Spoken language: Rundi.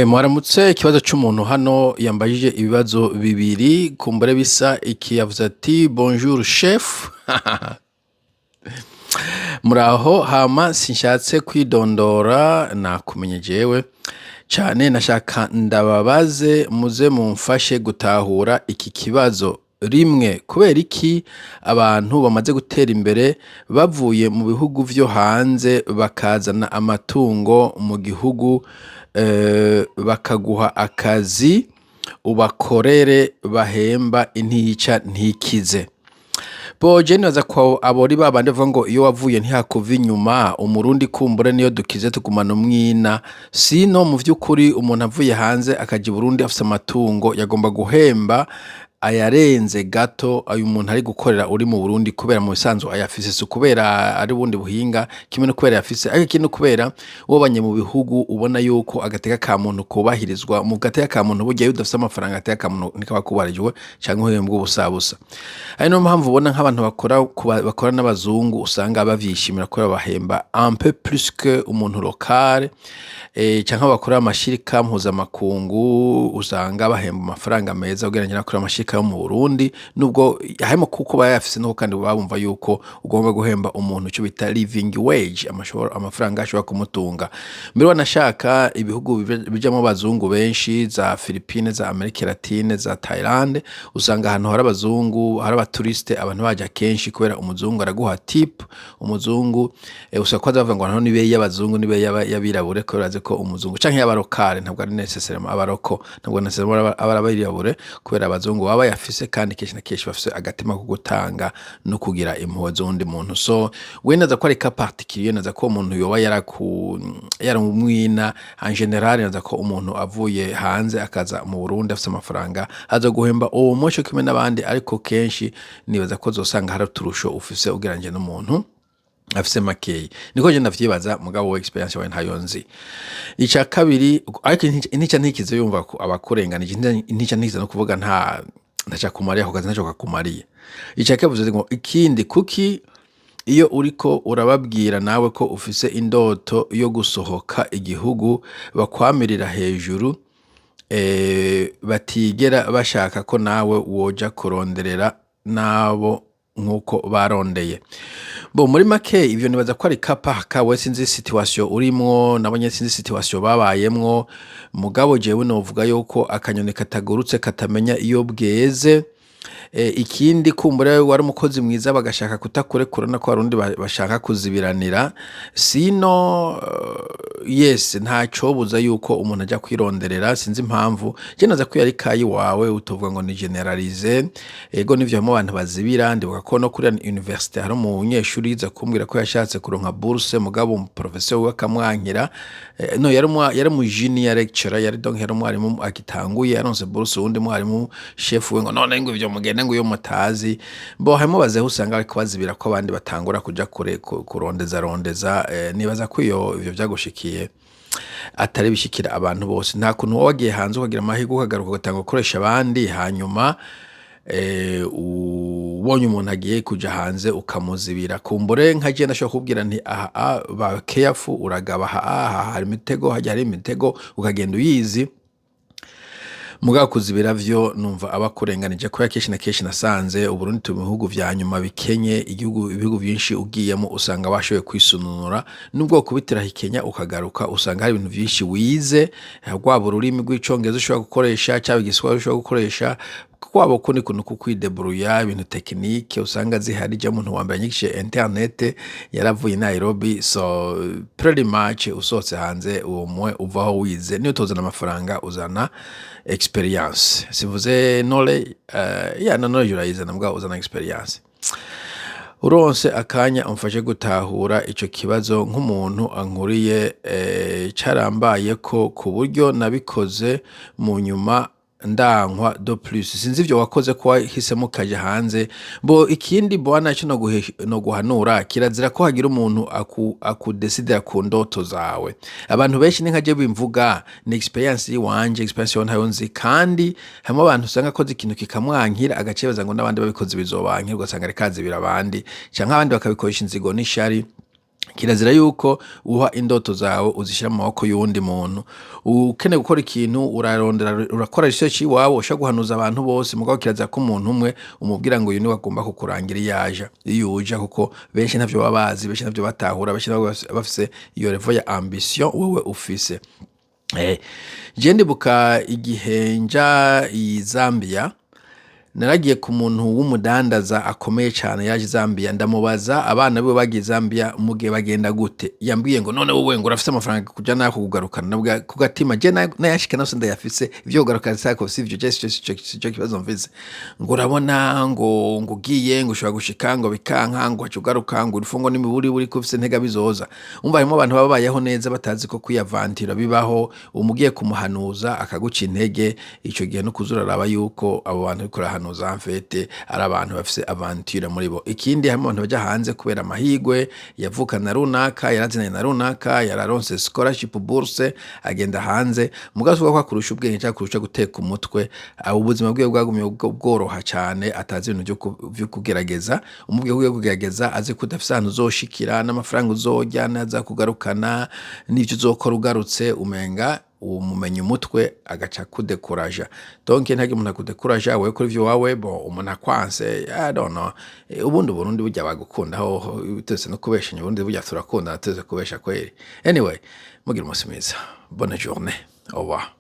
Mwaramutse. Ikibazo c'umuntu hano yambajije ibibazo bibiri kumbure bisa. Iki yavuze ati: "Bonjour chef, muraho. Hama sinshatse kwidondora, nakumenye jewe cane. Nashaka ndababaze muze mumfashe gutahura iki kibazo rimwe. Kubera iki abantu bamaze gutera imbere bavuye mu bihugu vyo hanze bakazana amatungo mu gihugu, bakaguha akazi ubakorere, bahemba intica ntikize?" Bo je nibaza ko abo ari babandi bavuga ngo iyo wavuye ntihakuva inyuma. Umurundi kumbure niyo dukize tugumana umwina. Sino mu vy'ukuri umuntu avuye hanze akaja i Burundi afise amatungo, yagomba guhemba ayarenze gato ayo umuntu ari gukorera uri mu Burundi, kubera mu bisanzwe ayafise. Si ukubera ari ubundi buhinga kimwe no kubera ayafise, ariko ikindi kubera wobanye mu bihugu ubona yuko agateka ka muntu kubahirizwa. Mu gateka ka muntu burya iyo udafise amafaranga, agateka ka muntu ntikaba kubahirijwe canke uhembwa ubusabusa. Ari niyo mpamvu ubona nk'abantu bakora n'abazungu usanga bavyishimira, kubera bahemba un peu plus que umuntu local, canke bakora amashirika mpuzamakungu usanga bahemba amafaranga meza ugereranyije n'abakora amashirika yo mu Burundi, nubwo harimo kuko bayafise nuko kandi baba bumva yuko ugomba guhemba umuntu ico bita living wage, amafaranga ashobora kumutunga. Mbere wanashaka ibihugu bijamwo abazungu benshi, za Philippines, za Amerika Latine, za Thailand, usanga ahantu hari abazungu, hari abaturiste, abantu baja kenshi, kubera umuzungu araguha tip. Umuzungu usanga ko bavuga ngo hano ni beyi y'abazungu, ni beyi y'abirabure, kubera bazi ko umuzungu canke y'aba local, ntabwo ari nécessairement aba local, ntabwo nécessairement aba abirabure, kubera abazungu baba bayafise kandi kenshi na kenshi bafise agatima ko gutanga no kugira impuhwe z'uwundi muntu. So we naza ko ari cas particulier, naza ko uwo muntu yoba yaramwina. En général naza ko umuntu avuye hanze akaza mu Burundi afise amafaranga aza guhemba uwo muco kimwe n'abandi, ariko kenshi nibaza ko uzosanga hari uturusho ufise ugereranyije n'umuntu afise makeyi. Niko je ndavyibaza, mugabo we expérience wawe ntayo nzi. Ica kabiri, ariko intica ntikize, yumva ko abakurenganije intica ntikize, no kuvuga nta ntaca kumariye ako kazi, ntaco kakumariye. Ica kabiri ngo: "Ikindi, kuki iyo uriko urababwira nawe ko ufise indoto yo gusohoka igihugu bakwamirira hejuru, batigera bashaka ko nawe woja kuronderera nabo nkuko barondeye?" Bo muri make ivyo nibaza ko ari cas par cas. We sinzi situation urimwo, nabo nyene sinzi situation babayemwo, mugabo jewe novuga yuko akanyoni katagurutse katamenya iyo bweze. Ikindi kumbura wari umukozi mwiza bagashaka kutakurekura, nako abarundi bashaka kuzibiranira. Sino yes, ntacobuza yuko umuntu aja kwironderera. Sinzi impamvu, je naza ko yari cas yiwawe, utovuga ngo ni généralisé. Ego nivyo, harimo abantu bazibira. Ndibuka ko no kuri université hari umunyeshuri yize kumbwira ko yashatse kuronka bourse, mugabo umuprofesseur wiwe akamwankira. No yari mu junior lecturer, yari donc yari umwarimu agitanguye. Yaronse bourse, uwundi mwarimu chef we ngo none ngo ivyo mugende ngo iyo mutazi. Bo harimo bazeho usanga bariko bazibira ko abandi batangura kuja kure kurondeza rondeza. Nibaza ko iyo ivyo vyagushikiye atari bishikira abantu bose. Nta kuntu wowe wagiye hanze ukagira amahirwe ukagaruka ugatanga gukoresha abandi, hanyuma ubonye umuntu agiye kuja hanze ukamuzibira. Kumbure nka je ndashobora kubwira nti: "Aha ba careful, uragaba aha, aha hari imitego, hajya hari imitego," ukagenda uyizi. Mugabo kuzibira vyo numva aba akurenganije, kubera kenshi na kenshi nasanze Uburundi turi mu bihugu vya nyuma bikenye. Igihugu, ibihugu vyinshi ugiyemo usanga bashoboye kwisununura. Nubwo wokubitira Kenya ukagaruka, usanga hari ibintu vyinshi wize, rwaba ururimi rw'icongereza ushobora gukoresha, caba igiswahili ushobora gukoresha, kwaba ukundi kuntu ko kwideburuya, ibintu technique usanga zihari. Je umuntu wa mbere anyigishije internet yaravuye i Nairobi. So pretty much usohotse hanze uwo mwe uvaho wize. Niyo utozana amafaranga, uzana expérience. Sivuze knowledge, ya na knowledge urayizana, mugabo uzana expérience. Uronse akanya umfashe gutahura ico kibazo nk'umuntu ankuriye. Carambayeko ku buryo nabikoze mu nyuma ndankwa. De plus sinzi ivyo wakoze ko wahisemo ukaja hanze. Bo ikindi bwana ico noguhanura, kirazira ko hagira umuntu akudesidera ku ndoto zawe. Abantu benshi ni nka je bimvuga, ni expérience yiwanje, expérience yawe ntayo nzi. Kandi harimo abantu usanga akoze ikintu kikamwankira, agaca yibaza ngo n'abandi babikoze bizobankira, ugasanga ariko azibira abandi, canke abandi bakabikoresha inzigo n'ishari. Kirazira yuko uha indoto zawe uzishira mu maboko y'uwundi muntu. Ukeneye gukora ikintu, urarondera, urakora research iwawe, ushobora guhanuza abantu bose, mugabo kirazira ko umuntu umwe umubwira ngo uyu niwe agomba kukurangira iyo aja, iyo uja, kuko benshi ntavyo baba bazi, benshi ntavyo batahura, benshi ntibaba bafise iyo level ya ambition wewe ufise. Je ndibuka igihe nja i Zambia, naragiye ku muntu w'umudandaza akomeye cane yaje i Zambia, ndamubaza abana biwe bagiye Zambia mugihe bagenda gute. Yambwiye ngo: "None wowe ngo urafise amafaranga kuja nako kugarukana?" Nabwa ku gatima je nayashika nose ndayafise, ivyo kugarukana sako sivyo, je sico kibazo mfise. Ngo urabona, ngo ugiye ngo ushobora gushika ngo bikanka, ngo waca ugaruka, ngo urufungo n'imiburi uri ko ufise ntega bizoza. Umva, harimwo abantu baba babayeho neza batazi ko kwiyavantira bibaho. Umugiye kumuhanuza akaguca intege. Ico gihe no kuza uraraba yuko abo bantu uriko urahanuza en fait ari abantu bafise aventure muri bo. Ikindi, harimo abantu baja hanze kubera amahigwe, yavukana na runaka, yarazinanye na runaka, yararonse scholarship, bourse, agenda hanze, mugabo suvuga ko akurusha ubwenge canke akurusha guteka umutwe. Abo ubuzima bwiwe bwagumye bworoha cane, atazi ibintu vyo kugerageza. Umubwiye ko ugiye kugerageza, azi ko udafise ahantu uzoshikira n'amafaranga uzorya n'aza kugarukana n'ivyo uzokora ugarutse, umenga umumenya umutwe agaca akudekuraja. Donc ntihagire umuntu akudekuraja, wewe kora ivyo wawe. Bon, umuntu akwanse, I don't know. Ubundi Uburundi burya bagukunda hoho, twese no kubeshanya, Uburundi burya turakundana, tuzi kubesha kweri. Anyway, mugira umunsi mwiza, bonne journée, au revoir.